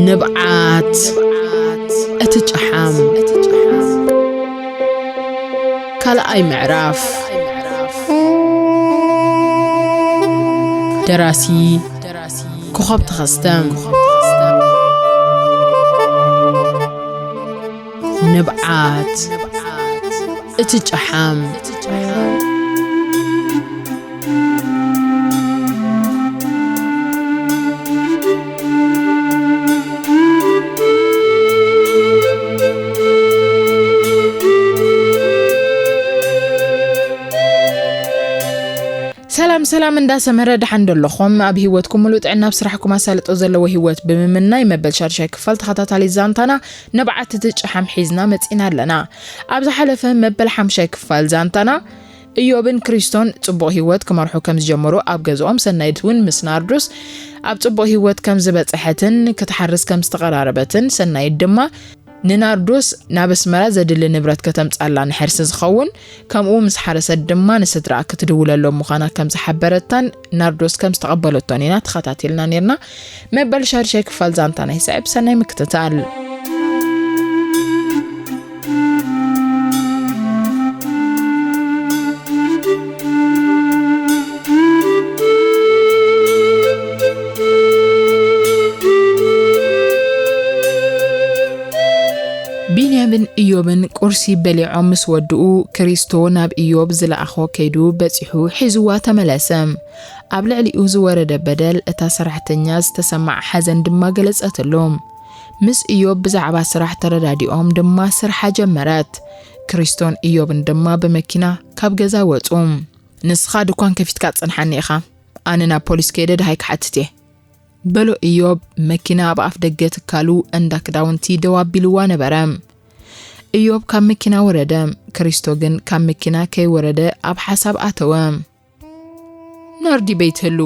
ንብዓት እቲ ጨሓም ካልኣይ ምዕራፍ። ደራሲ ኮኸብ ተኸስተ። ንብዓት እቲ ጨሓም። ሰላም ሰላም፣ እንዳ ሰመረ ደሓን ዶ ኣለኹም? ኣብ ህይወትኩም ሙሉእ ጥዕና፣ ኣብ ስራሕኩም ኣሳልጦ ዘለዎ ህይወት ብምምናይ፣ መበል ሻድሻይ ክፋል ተኸታታሊ ዛንታና ንብዓት እቲ ጨሓም ሒዝና መጺና ኣለና። ኣብ ዝሓለፈ መበል ሓምሻይ ክፋል ዛንታና፣ እዮብን ክሪስቶን ጽቡቕ ህይወት ክመርሑ ከም ዝጀመሩ፣ ኣብ ገዝኦም ሰናይት እውን ምስ ናርዶስ ኣብ ጽቡቕ ህይወት ከም ዝበጽሐትን ክትሓርስ ከም ዝተቐራረበትን፣ ሰናይት ድማ ንናርዶስ ናብ ኣስመራ ዘድሊ ንብረት ከተምጻላ ንሕርሲ ዝኸውን፣ ከምኡ ምስ ሓረሰት ድማ ንስድራኣ ክትድውለሎም ምዃና ከም ዝሓበረታን ናርዶስ ከም ዝተቐበለቶን ኢና ተኸታቲልና ኔርና። መበል ሻድሻይ ክፋል ዛንታና ይስዕብ። ሰናይ ምክትታል። ቢንያምን እዮብን ቁርሲ በሊዖም ምስ ወድኡ፣ ክሪስቶ ናብ እዮብ ዝለኣኾ ከይዱ በጺሑ ሒዝዋ ተመለሰ። ኣብ ልዕሊኡ ዝወረደ በደል እታ ሰራሕተኛ ዝተሰማዓ ሓዘን ድማ ገለጸትሉ። ምስ እዮብ ብዛዕባ ስራሕ ተረዳዲኦም ድማ ስርሓ ጀመረት። ክሪስቶን እዮብን ድማ ብመኪና ካብ ገዛ ወጹ። "ንስኻ ድኳን ከፊትካ ትጸንሓኒ ኢኻ፣ ኣነ ናብ ፖሊስ ከይደ ደሃይ ክሓትት እየ" በሎ እዮብ፣ መኪና ኣብ ኣፍ ደገ ትካሉ እንዳ ክዳውንቲ ደው ኣቢልዋ ነበረ። እዮብ ካብ መኪና ወረደ። ክሪስቶ ግን ካብ መኪና ከይወረደ ኣብ ሓሳብ ኣተወ። "ናርዲ በይትህሉ፣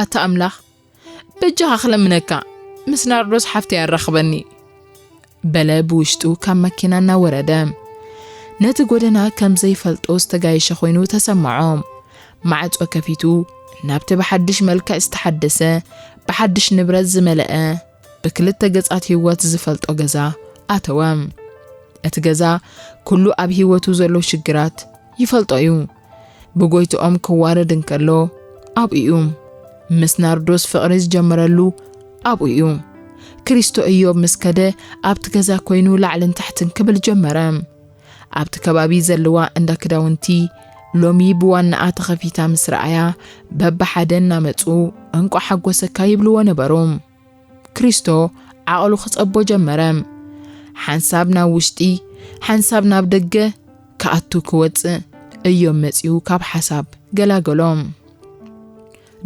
ኣታ ኣምላኽ፣ በጃኻ ክለምነካ፣ ምስ ናርዶስ ሓፍተይ ኣራኽበኒ" በለ ብውሽጡ ካብ መኪና እናወረደ። ነቲ ጎደና ከም ዘይፈልጦ ዝተጋየሸ ኮይኑ ተሰማዖ። ማዕጾ ከፊቱ፣ ናብቲ ብሓድሽ መልክዕ ዝተሓደሰ፣ ብሓድሽ ንብረት ዝመልአ፣ ብክልተ ገጻት ህይወት ዝፈልጦ ገዛ ኣተወ። እቲ ገዛ ኩሉ ኣብ ህይወቱ ዘሎ ሽግራት ይፈልጦ እዩ። ብጎይትኦም ክዋረድ እንከሎ ኣብኡ እዩ። ምስ ናርዶስ ፍቕሪ ዝጀመረሉ ኣብኡ እዩ። ክሪስቶ እዮብ ምስ ከደ ኣብቲ ገዛ ኮይኑ ላዕልን ታሕትን ክብል ጀመረ። ኣብቲ ከባቢ ዘለዋ እንዳ ክዳውንቲ ሎሚ ብዋናኣ ተኸፊታ ምስ ረኣያ በብሓደ እናመጹ "እንቋዕ ሓጎሰካ" ይብልዎ ነበሩ። ክሪስቶ ዓቕሉ ክጸቦ ጀመረ። ሓንሳብ ናብ ውሽጢ፣ ሓንሳብ ናብ ደገ ክኣቱ ክወጽእ እዮብ መጺኡ ካብ ሓሳብ ገላገሎ።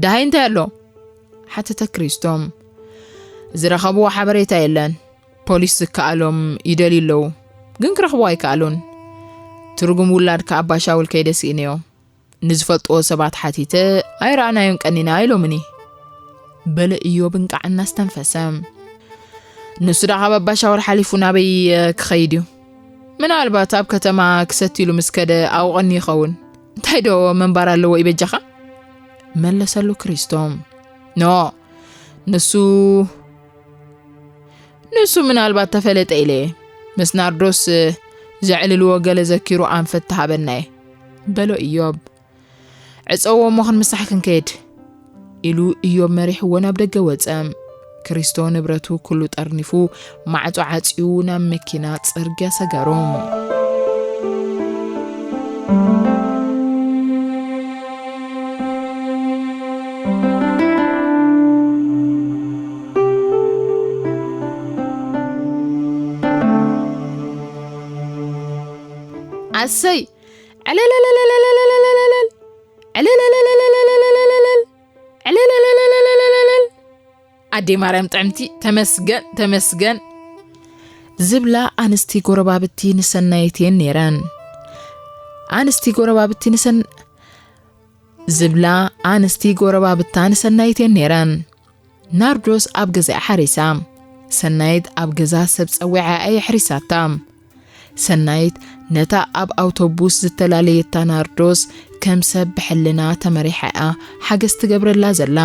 "ደሃይ እንታይ ኣሎ?" ሓተተ ክሪስቶ። "ዝረኸብዎ ሓበሬታ የለን። ፖሊስ ዝከኣሎም ይደልዩ ኣለዉ፣ ግን ክረኽብዎ ኣይከኣሉን። ትርጉም ውላድ ከኣ ኣባ ሻውል ከይደ ስኢነዮ። ንዝፈልጥዎ ሰባት ሓቲተ ኣይረኣናዮን ቀኒና ኢሎምኒ" በለ እዮብ እንቃዕ እናስተንፈሰ። "ንሱ ደኣ ካብ ኣባ ሻውል ሓሊፉ ናበይ፣ እ፣ ክኸይድ እዩ? ምናልባት ኣብ ከተማ ክሰቲ ኢሉ ምስ ከደ ኣብኡ ቀንዩ ይኸውን። እንታይ ዶ ምንባር ኣለዎ እዩ በጃኻ?" መለሰሉ ክሪስቶ። "ኖ፣ ንሱ፣ ንሱ ምናልባት ተፈለጠ ኢለ እየ። ምስ ናርዶስ፣ እ፣ ዘዕልልዎ ገለ ዘኪሩ ኣንፈት ተሃበና እየ" በሎ እዮብ። "ዕጸዎ እሞ ክንምሳሕ ክንከይድ" ኢሉ እዮብ መሪሕዎ ናብ ደገ ወጸ። ክሪስቶ ንብረቱ ኩሉ ጠርኒፉ፣ ማዕጾ ዓጽዩ ናብ መኪና ጽርግያ ሰገሩ። ኣሰይ! ዕለለለለለለለለለለል! ዕለለለለለለለለለለል! ዕለለለለለለለለል! ኣደይ ማርያም ጥዕምቲ፣ ተመስገን፣ ተመስገን። ዝብላ ኣንስቲ ጎረባብቲ ንሰናይት እየን ነይረን። ኣንስቲ ጎረባብቲ ንሰን-፣ ዝብላ ኣንስቲ ጎረባብታ ንሰናይት እየን ነይረን። ናርዶስ ኣብ ገዛኣ ሓሪሳ። ሰናይት ኣብ ገዛ ሰብ ጸዊዓ እያ የሕሪሳታ። ሰናይት ነታ ኣብ ኣውቶቡስ ዝተላለየታ ናርዶስ ከም ሰብ ብሕልና ተመሪሓ እያ ሓገዝ ትገብረላ ዘላ።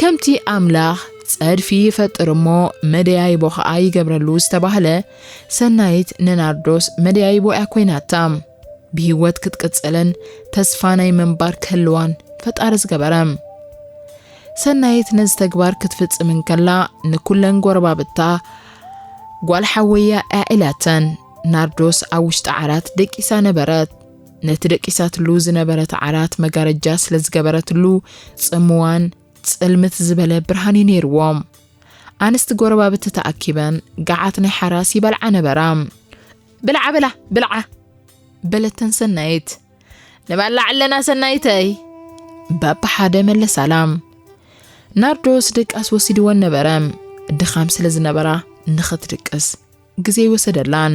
ከምቲ ኣምላኽ ጸድፊ ይፈጥር እሞ መደያይቦ ኸኣ ይገብረሉ ዝተባህለ፣ ሰናይት ንናርዶስ መደያይቦ እያ ኮይናታ። ብህይወት ክትቅጽልን ተስፋ ናይ ምንባር ክህልዋን ፈጣሪ ዝገበረ። ሰናይት ነዚ ተግባር ክትፍጽም እንከላ ንኩለን ጎረባብታ ጓል ሓወያ እያ ኢላተን። ናርዶስ ኣብ ውሽጢ ዓራት ደቂሳ ነበረት። ነቲ ደቂሳትሉ ዝነበረት ዓራት መጋረጃ ስለ ዝገበረትሉ ጽምዋን ጽልምት ዝበለ ብርሃን እዩ ነይርዎ። ኣንስቲ ጎረባብቲ ተኣኪበን ገዓት ናይ ሓራስ ይበልዓ ነበራ። "ብልዓ በላ፣ ብልዓ!" በለተን ሰናይት። "ንባላዕ ኣለና ሰናይተይ!" በብሓደ መለሳላ። ናርዶስ ድቃስ ወሲድወን ነበረ። ድኻም ስለ ዝነበራ ንኽትድቅስ ግዜ ይወሰደላን።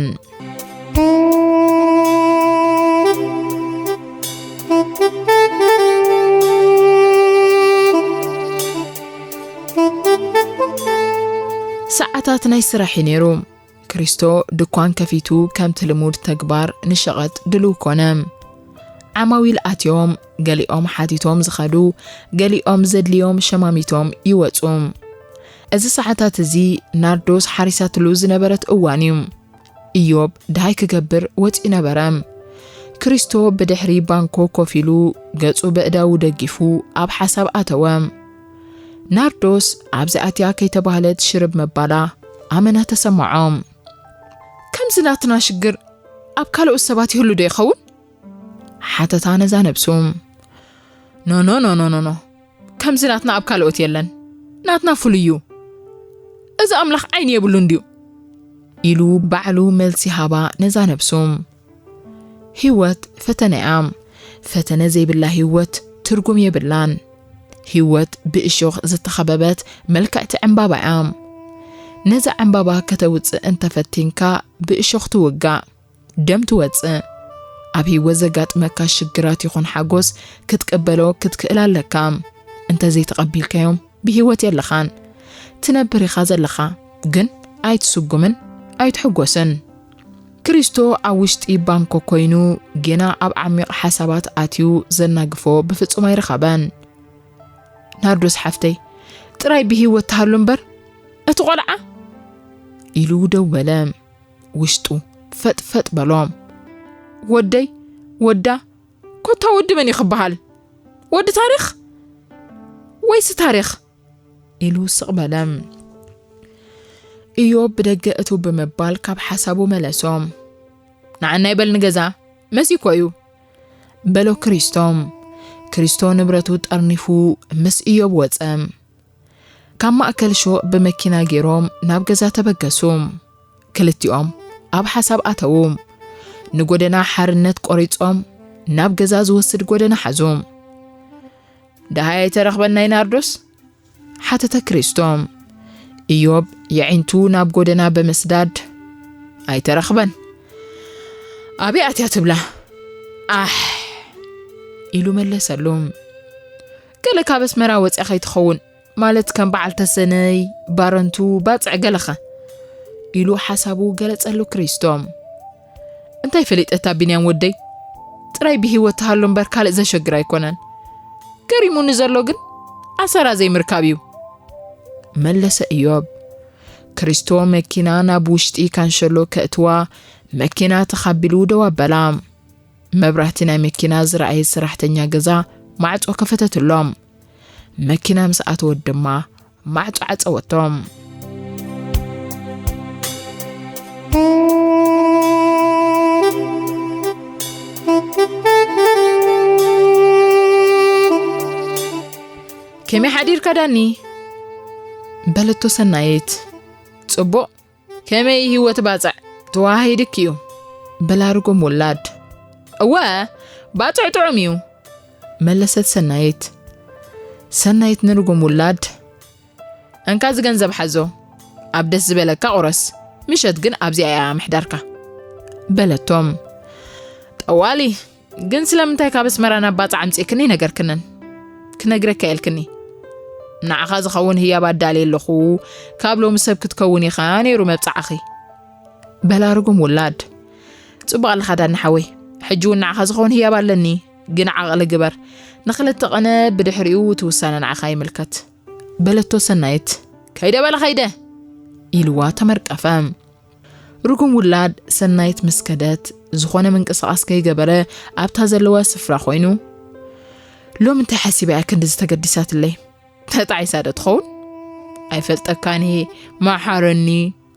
ሰዓታት ናይ ስራሕ እዩ ነይሩ። ክሪስቶ ድኳን ከፊቱ ከምቲ ልሙድ ተግባር ንሸቐጥ ድልው ኮነ። ዓማዊል ኣትዮም፣ ገሊኦም ሓቲቶም ዝኸዱ፣ ገሊኦም ዘድልዮም ሸማሚቶም ይወጹ። እዚ ሰዓታት እዚ ናርዶስ ሓሪሳትሉ ዝነበረት እዋን እዩ። ኢዮብ ድሃይ ክገብር ወጺኡ ነበረ። ክሪስቶ ብድሕሪ ባንኮ ኮፍ ኢሉ ገጹ በእዳዉ ደጊፉ ኣብ ሓሳብ ኣተወ። ናርዶስ ኣብዚ ኣትያ ከይተባህለት ሽርብ ምባላ ኣመና ተሰማዖ። "ከምዚ ናትና ሽግር ኣብ ካልኦት ሰባት ይህሉ ዶ ይኸውን?" ሓተታ ነዛ ነብሱ። "ኖ፣ ኖ፣ ኖ፣ ኖ፣ ኖ፣ ኖ። ከምዚ ናትና ኣብ ካልኦት የለን። ናትና ፍሉይ እዩ። እዚ ኣምላኽ ዓይኒ የብሉን ድዩ?" ኢሉ ባዕሉ መልሲ ሃባ ነዛ ነብሱ። ህይወት ፈተነ እያ። ፈተነ ዘይብላ ህይወት ትርጉም የብላን። ህይወት ብእሾኽ ዝተኸበበት ምልክዕቲ ዕምባባ እያ። ነዛ ዕምባባ ከተውጽእ እንተፈቲንካ ብእሾኽ ትውጋእ፣ ደም ትወጽእ። ኣብ ህይወት ዘጋጥመካ ሽግራት ይኹን ሓጎስ ክትቅበሎ ክትክእል ኣለካ። እንተዘይተቐቢልካዮም ብህይወት የለኻን። ትነብር ኢኻ ዘለኻ፣ ግን ኣይትስጉምን ኣይትሕጎስን። ክሪስቶ ኣብ ውሽጢ ባንኮ ኮይኑ ጌና ኣብ ዓሚቕ ሓሳባት ኣትዩ ዘናግፎ ብፍጹም ኣይረኸበን። "ናርዶስ ሓፍተይ፣ ጥራይ ብህይወት ትሃሉ እምበር፣ እቲ ቖልዓ?" ኢሉ ደው በለ። ውሽጡ ፈጥፈጥ በሎ። "ወደይ፣ ወዳ፣ ኮታ ወዲ መን እዩ ክበሃል? ወዲ ታሪኽ ወይስ ታሪኽ?" ኢሉ ስቕ በለ። ኢዮብ ብደገ እትው ብምባል ካብ ሓሳቡ መለሶ። "ንዓናይ በል ንገዛ፣ መሲኮ እዩ" በሎ ክሪስቶ። ክሪስቶ ንብረቱ ጠርኒፉ ምስ ኢዮብ ወጸ። ካብ ማእከል ሹቕ ብመኪና ገይሮም ናብ ገዛ ተበገሱ። ክልቲኦም ኣብ ሓሳብ ኣተዉ። ንጎደና ሓርነት ቆሪጾም ናብ ገዛ ዝወስድ ጎደና ሓዙ። "ደሃይ ኣይተረኽበን ናይ ናርዶስ?" ሓተተ ክሪስቶ። ኢዮብ የዒንቱ ናብ ጎደና ብምስዳድ፣ "ኣይተረኽበን። ኣበይ ኣትያ ትብላ? ኣሕ!" ኢሉ መለሰሉ። "ገለ ካብ ኣስመራ ወጽያ ከይትኸውን፣ ማለት ከም በዓል ተሰነይ፣ ባረንቱ፣ ባጽዕ ገለኸ?" ኢሉ ሓሳቡ ገለጸሉ ክሪስቶ። "እንታይ ፈሊጠታ ቢንያም ወደይ? ጥራይ ብህይወት ትሃሉ እምበር ካልእ ዘሸግር ኣይኮነን። ገሪሙኒ ዘሎ ግን ኣሰራ ዘይምርካብ እዩ" መለሰ እዮብ። ክሪስቶ መኪና ናብ ውሽጢ ካንሸሎ ከእትዋ መኪና ተኻቢሉ ደው ኣበላ። መብራህቲ ናይ መኪና ዝረኣየ ሰራሕተኛ ገዛ ማዕጾ ከፈተትሎም። መኪና ምስ ኣተወት ድማ ማዕጾ ዓጸወቶም። "ከመይ ሓዲርካ ዳኒ?" በለቶ ሰናይት። "ጽቡቕ፣ ከመይ ህይወት ባጽዕ? ተዋሂድክ እዩ?" በላ ርጉም ውላድ። "እወ፣ ባጽዕ ጥዑም እዩ" መለሰት ሰናይት። ሰናይት ንርጉም ውላድ፣ "እንካ እዚ ገንዘብ ሓዞ፣ ኣብ ደስ ዝበለካ ቁረስ፣ ምሸት ግን ኣብዚኣ እያ ምሕዳርካ" በለቶም። "ጠዋሊ፣ ግን ስለምንታይ ካብ ኣስመራ ናብ ባጽዕ ኣምጺእክኒ ነገርክንን? ክነግረካ ኢልክኒ። ንዓኻ ዝኸውን ህያብ ኣዳልየ ኣለኹ፣ ካብ ሎሚ ሰብ ክትከውን ኢኻ ነይሩ መብጽዓኺ" በላ ርጉም ውላድ። "ጽቡቕ ኣለኻ ዳኒ ሓወይ፣ ሕጂ እውን ንዓኻ ዝኸውን ህያብ ኣለኒ፣ ግን ዓቕሊ ግበር። ንኽልተ ቐነ ብድሕሪኡ እቲ ውሳነ ንዓኻ ይምልከት" በለቶ ሰናይት። ከይደ በለ ከይደ ኢልዋ ተመርቀፈ። ርጉም ውላድ ሰናይት ምስ ከደት፣ ዝኾነ ምንቅስቓስ ከይገበረ ኣብታ ዘለዋ ስፍራ ኮይኑ፣ "ሎሚ እንታይ ሓሲባ እያ ክንድዚ ተገዲሳትለይ? ተጣዒሳ ዶ ትኸውን? ኣይፈልጠካን እየ፣ መሓረኒ፣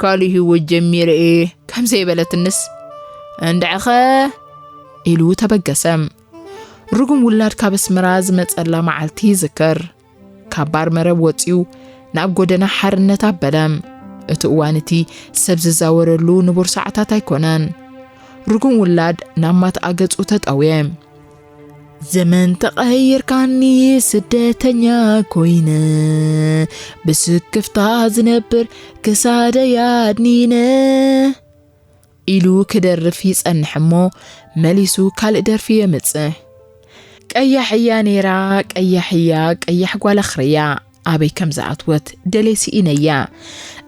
ካልእ ህይወት ጀሚረ እየ" ከም ዘይበለትንስ፣ "እንድዕኸ?" ኢሉ ተበገሰ። ርጉም ውላድ ካብ ኣስመራ ዝመጸላ መዓልቲ ይዝክር። ካብ ባር መረብ ወጺኡ ናብ ጎደና ሓርነት ኣበለ። እቲ እዋን እቲ ሰብ ዝዛወረሉ ንቡር ሰዓታት ኣይኮነን። ርጉም ውላድ ናብ ማትኣ ገጹ ተጠውየ። "ዘመን ተቐይርካኒ ስደተኛ ኮይነ፣ ብስክፍታ ዝነብር ክሳደይ ኣድኒነ" ኢሉ ክደርፍ ይጸንሕ እሞ፣ መሊሱ ካልእ ደርፊ የምጽእ። "ቀያሕ እያ ነይራ፣ ቀያሕ እያ፣ ቀያሕ ጓል ኣኽርያ፣ ኣበይ ከም ዝኣትወት ደልየ ስኢነያ"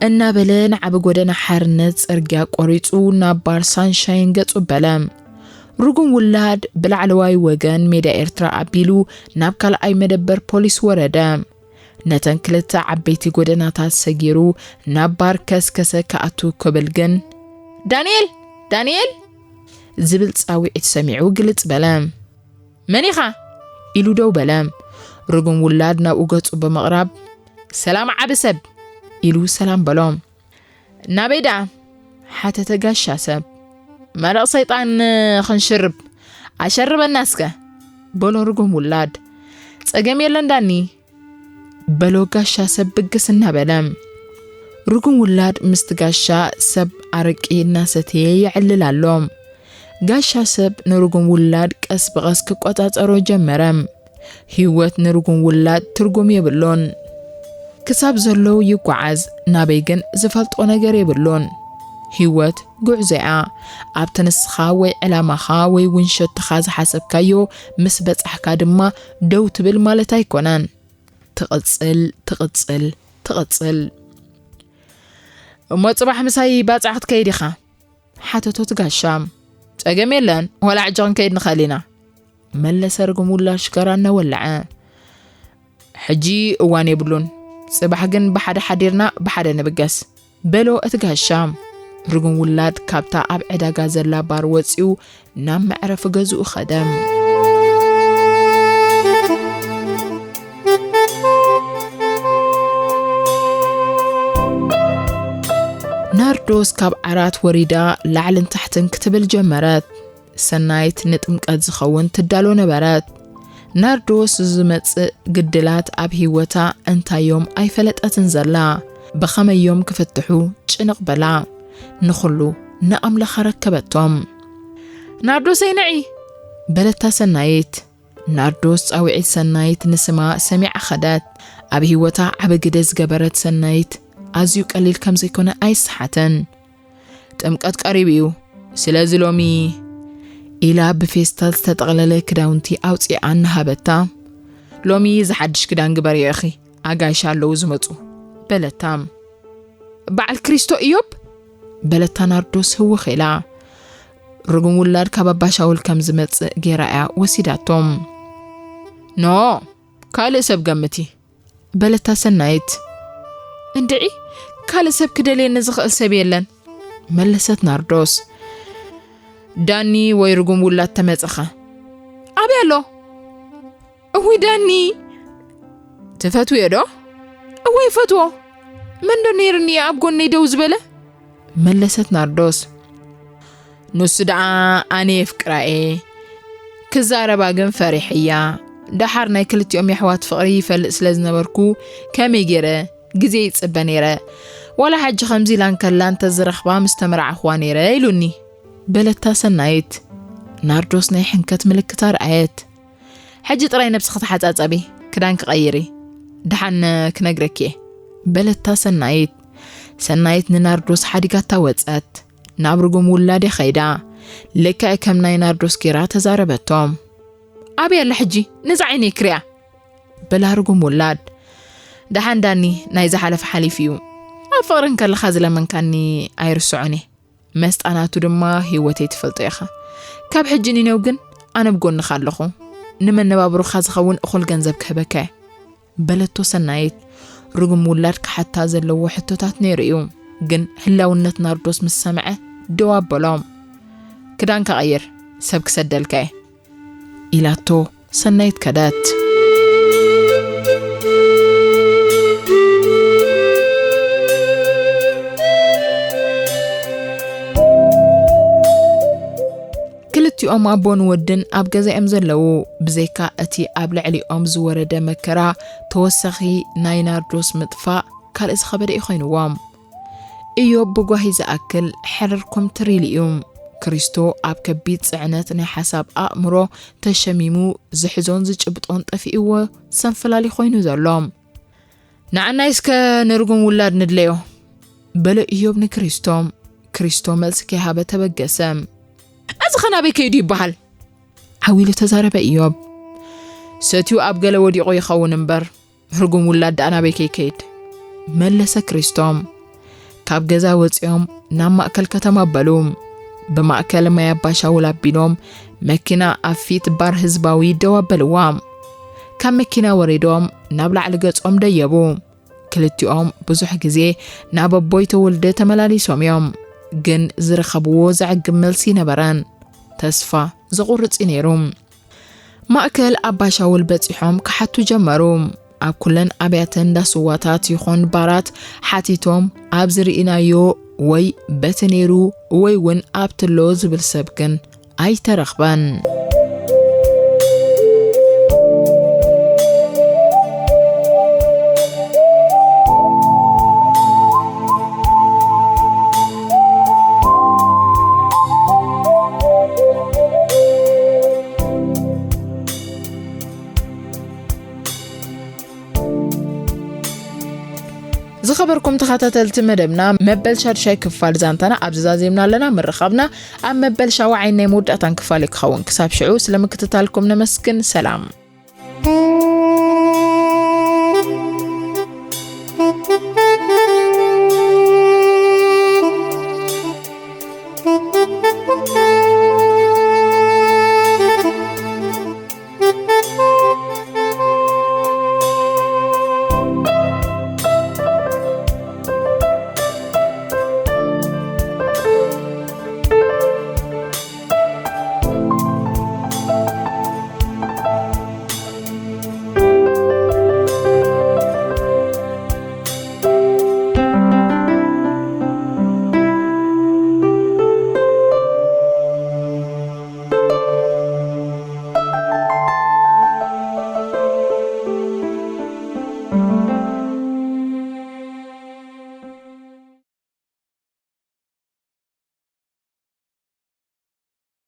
እናበለ ንዓቢ ጎደና ሓርነት ጽርግያ ቆሪጹ ናብ ባር ሳንሻይን ገጹ በለ። ርጉም ውላድ ብላዕለዋይ ወገን ሜዳ ኤርትራ ኣቢሉ ናብ ካልኣይ መደበር ፖሊስ ወረደ። ነተን ክልተ ዓበይቲ ጎደናታት ሰጊሩ ናብ ባር ከስከሰ ክኣቱ ክብል ግን፣ "ዳንኤል! ዳንኤል!" ዝብል ጻውዒት ሰሚዑ ግልጽ በለ። "መን ኢኻ?" ኢሉ ደው በለ። ርጉም ውላድ ናብኡ ገጹ ብምቕራብ፣ "ሰላም ዓቢ ሰብ!" ኢሉ ሰላም በሎ። "ናበይ ደኣ?" ሓተተ ጋሻ ሰብ። "መረቕ ሰይጣን ክንሽርብ፣ ኣሸርበና እስከ!" በሎ ርጉም ውላድ። "ጸገም የለን ዳኒ!" በሎ ጋሻ ሰብ ብግስ እናበለ። ርጉም ውላድ ምስቲ ጋሻ ሰብ ኣረቂ እናሰተየ የዕልል ኣሎ። ጋሻ ሰብ ንርጉም ውላድ ቀስ ብቐስ ክቆጻጸሮ ጀመረ። ህይወት ንርጉም ውላድ ትርጉም የብሉን። ክሳብ ዘሎ ይጓዓዝ፣ ናበይ ግን ዝፈልጦ ነገር የብሉን። ህይወት ጉዕዞ እያ። ኣብቲ ንስኻ ወይ ዕላማኻ ወይ እውን ሸቶኻ ዝሓሰብካዮ ምስ በጻሕካ ድማ ደው ትብል ማለት ኣይኮነን። ትቕጽል፣ ትቕጽል፣ ትቕጽል። "እሞ ጽባሕ ምሳይ ባጽዕ ክትከይድ ኢኻ?" ሓተቶ እቲ ጋሻ። "ጸገም የለን፣ ዋላ ሕጂ ክንከይድ ንኽእል ኢና" መለሰ ርጉም ውላድ ሽጋራ እናወለዐ። "ሕጂ እዋን የብሉን፣ ጽባሕ ግን ብሓደ ሓዲርና ብሓደ ንብገስ" በሎ እቲ ጋሻ። ርጉም ውላድ ካብታ ኣብ ዕዳጋ ዘላ ባር ወጺኡ ናብ መዕረፊ ገዝኡ ኸደ። ናርዶስ ካብ ዓራት ወሪዳ ላዕልን ታሕትን ክትብል ጀመረት። ሰናይት ንጥምቀት ዝኸውን ትዳሎ ነበረት። ናርዶስ ዝመጽእ ግድላት ኣብ ህይወታ እንታዮም ኣይፈለጠትን ዘላ። ብኸመዮም ክፍትሑ ጭንቕ በላ። ንኹሉ ንኣምላኽ ኣረከበቶም። "ናርዶሰይ ንዒ!" በለታ ሰናይት። ናርዶስ ጻውዒት ሰናይት ንስማ ሰሚዓ ኸደት። ኣብ ህይወታ ዓቢ ግደ ዝገበረት ሰናይት ኣዝዩ ቀሊል ከም ዘይኮነ ኣይሰሓትን። "ጥምቀት ቀሪቡ እዩ፣ ስለዚ ሎሚ" ኢላ ብፌስታል ዝተጠቕለለ ክዳውንቲ ኣውጺኣ እናሃበታ፣ "ሎሚ ዝሓድሽ ክዳን ግበርዮ ኢኺ፣ ኣጋይሽ ኣለዉ ዝመጹ" በለታ። "በዓል ክሪስቶ እዮብ?" በለታ ናርዶስ ህውኽ ኢላ። ርጉም ውላድ ካብ ኣባ ሻውል ከም ዝመጽእ ጌራ እያ ወሲዳቶም። "ኖ፣ ካልእ ሰብ ገምቲ" በለታ ሰናይት። "እንድዒ፣ ካልእ ሰብ ክደልየኒ ዝኽእል ሰብ የለን" መለሰት ናርዶስ። "ዳኒ ወይ ርጉም ውላድ ተመጸኸ?" "ኣበይ ኣሎ?" "እውይ ዳኒ!" "ትፈትውዮ ዶ?" "እወ ይፈትዎ፣ መን ዶ ነይርኒ ኣብ ጎነይ ደው ዝበለ?" መለሰት ናርዶስ። "ንሱ ደኣ ኣነ የፍቅራ እየ፣ ክዛረባ ግን ፈሪሐያ። ደሓር ናይ ክልቲኦም የሕዋት ፍቕሪ ይፈልጥ ስለ ዝነበርኩ ከመይ ገይረ ግዜ ይጽበ ነይረ። ዋላ ሕጂ ከምዚ ኢላ እንከላ እንተዝረኽባ ምስ ተመርዓኹዋ ነይረ" ኢሉኒ። በለታ ሰናይት። ናርዶስ ናይ ሕንከት ምልክት ኣርኣየት። "ሕጂ ጥራይ ነብስኺ ተሓጻጸቢ፣ ክዳንኪ ቀይሪ፣ ደሓን ክነግረኪ እየ" በለታ ሰናይት። ሰናይት ንናርዶስ ሓዲጋታ ወጸት። ናብ ርጉም ውላድ እያ ኸይዳ። ልክዕ ከም ናይ ናርዶስ ጌራ ተዛረበቶ። "ኣበይ ኣላ ሕጂ? ነዛ ዓይነይ ክሪኣ" በላ ርጉም ውላድ። "ደሓን ዳኒ፣ ናይ ዝሓለፈ ሓሊፉ እዩ። ኣብ ፍቕሪ እንከለኻ ዝለመንካኒ ኣይርስዖን እየ። መስጣ ናቱ ድማ ህይወተይ ትፈልጦ ኢኻ። ካብ ሕጂ ንኔው ግን ኣነ ብጎንኻ ኣለኹ። ንመነባብሮኻ ዝኸውን እኹል ገንዘብ ክህበካ እየ" በለቶ ሰናይት። ርጉም ውላድ ክሓታ ዘለዎ ሕቶታት ነይሩ እዩ። ግን ህላውነት ናርዶስ ምስ ሰምዐ ደው ኣበሎ። "ክዳንካ ቀይር፣ ሰብ ክሰደልካ እየ" ኢላቶ ሰናይት ከደት። ክልቲኦም ኣቦን ወድን ኣብ ገዛ እዮም ዘለዉ። ብዘይካ እቲ ኣብ ልዕሊኦም ዝወረደ መከራ፣ ተወሳኺ ናይ ናርዶስ ምጥፋእ ካልእ ዝኸበደ እዩ ኮይንዎም። ኢዮብ ብጓሂ ዝኣክል ሕርር ኩምትር ኢሉ እዩ። ክሪስቶ ኣብ ከቢድ ጽዕነት ናይ ሓሳብ ኣእምሮ ተሸሚሙ፣ ዝሕዞን ዝጭብጦን ጠፊእዎ ሰንፈላሊ ኮይኑ ዘሎ። "ንዓናይ እስከ ንርጉም ውላድ ንድለዮ" በሎ ኢዮብ ንክሪስቶ። ክሪስቶ መልሲ ከይሃበ ተበገሰ። "እዚ ኸ ናበይ ከይዱ ይበሃል?" ዓው ኢሉ ተዛረበ ኢዮብ። "ሰትዩ ኣብ ገለ ወዲቑ ይኸውን እምበር፣ ርጉም ውላድ ደኣ ናበይ ከይከይድ?" መለሰ ክሪስቶ። ካብ ገዛ ወጺኦም ናብ ማእከል ከተማ ኣበሉ። ብማእከል ማይ ኣባሻውል ኣቢሎም መኪና ኣብ ፊት ባር ህዝባዊ ደው ኣበልዋ። ካብ መኪና ወሪዶም ናብ ላዕሊ ገጾም ደየቡ። ክልቲኦም ብዙሕ ግዜ ናብ ኣቦይ ተወልደ ተመላሊሶም እዮም፣ ግን ዝረኸብዎ ዘዕግብ መልሲ ነበረን። ተስፋ ዘቑርጽ እዩ ነይሩ። ማእከል ኣባሻውል በጺሖም ክሓቱ ጀመሩ። ኣብ ኩለን ኣብያተ እንዳ ስዋታት ይኹን ባራት ሓቲቶም፣ ኣብ ዝርኢናዮ ወይ በቲ ነይሩ ወይ እውን ኣብትሎ ዝብል ሰብ ግን ኣይተረኽበን። ዝኸበርኩም ተኸታተልቲ መደብና፣ መበል ሻድሻይ ክፋል ዛንታና ኣብዚ ዛዚምና ኣለና። ምርኻብና ኣብ መበል ሻውዓይ ናይ መወዳእታን ክፋል እዩ ክኸውን። ክሳብ ሽዑ ስለ ምክትታልኩም ነመስግን። ሰላም።